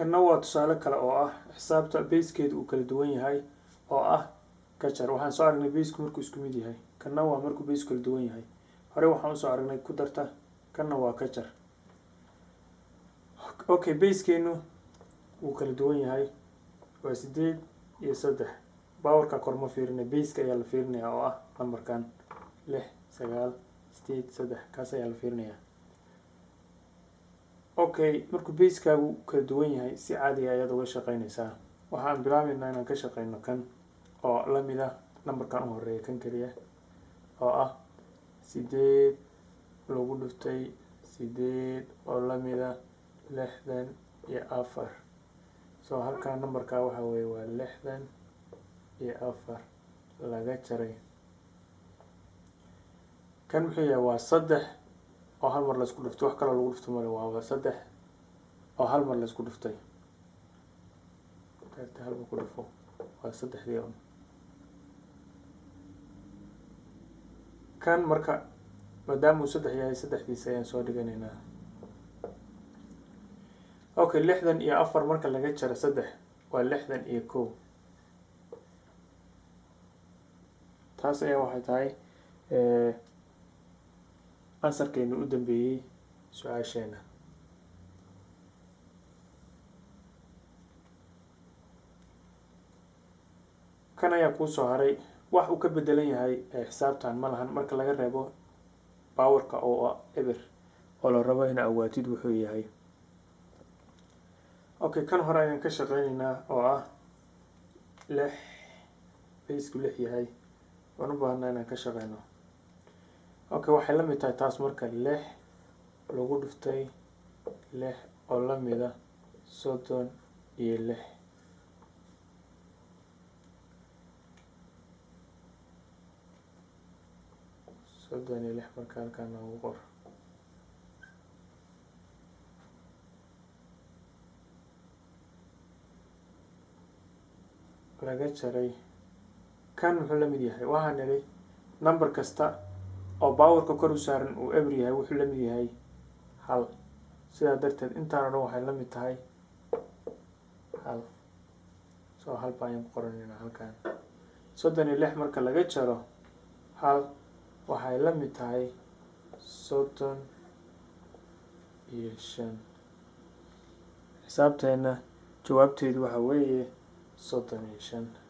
Kanna waa tusaale kale oo ah xisaabta basekeedu uu kala duwan yahay oo ah ka jar. Waxaan soo aragnay baseku markuu isku mid yahay, kanna waa markuu baseku kala duwan yahay. Hore waxaan usoo aragnay ku darta, kanna waa ka jar. Okay, basekeenu wuu kala duwan yahay, waa 8 iyo 3. Powerka kor ma fiirinay, baseka ayaa la fiirinayaa oo ah numberkan 6 9 8 3, kaas ayaa la fiirinayaa. Okay, markuu basekaagu kala duwan yahay si caadi ah ayaad uga shaqeynaysaa. Waxaan bilaabaynaa inaan ka shaqeyno kan oo la mid ah numberkan u horeeya, kan keliya oo ah 8 lagu dhuftay 8 oo la mid ah 64. So halkan numberka waxa weeye waa 64 laga jaray. Kan muxuu yahay? Waa 3 oo hal mar la isku dhuftay, wax kaloo lagu dhufto male, waa 3 oo hal mar la isku dhuftay. Taagta hal mar ku dhufo, waa saddexdii un. Kan marka maadaama uu 3 yahay, saddexdiisa ayaan soo dhiganaynaa. Okay, 64 marka laga jaro 3 waa 61. Taas ayaa waxay tahay ansarkeenu u dambeeyey su-aasheena. Kan ayaa kuu soo haray, wax uu ka bedelan yahay xisaabtan ma lahan marka laga reebo powerka oo ah eber oo la rabo in awaatid wuxuu yahay. Okay, kan hore ayaan ka shaqeynaynaa oo ah 6, baseku 6 yahay, waan u baahnaa inaan ka shaqeyno. Okay, waxay la mid tahay taas marka 6 lagu dhuftay 6 oo la mid ah 36. 36 marka halkaan noogu qor. Laga jaray kan muxuu la mid yahay? Waxaan nidhi number kasta oo powerka kor u saaran uu eber yahay wuxuu la mid yahay 1. Sidaa darteed intaan oo dhan waxay la mid tahay 1. So 1 baan ayaan ku qoranaynaa halkaan. 36 marka laga jaro 1 waxay la mid tahay 35. Xisaabteena jawaabteedu waxa weeye 35.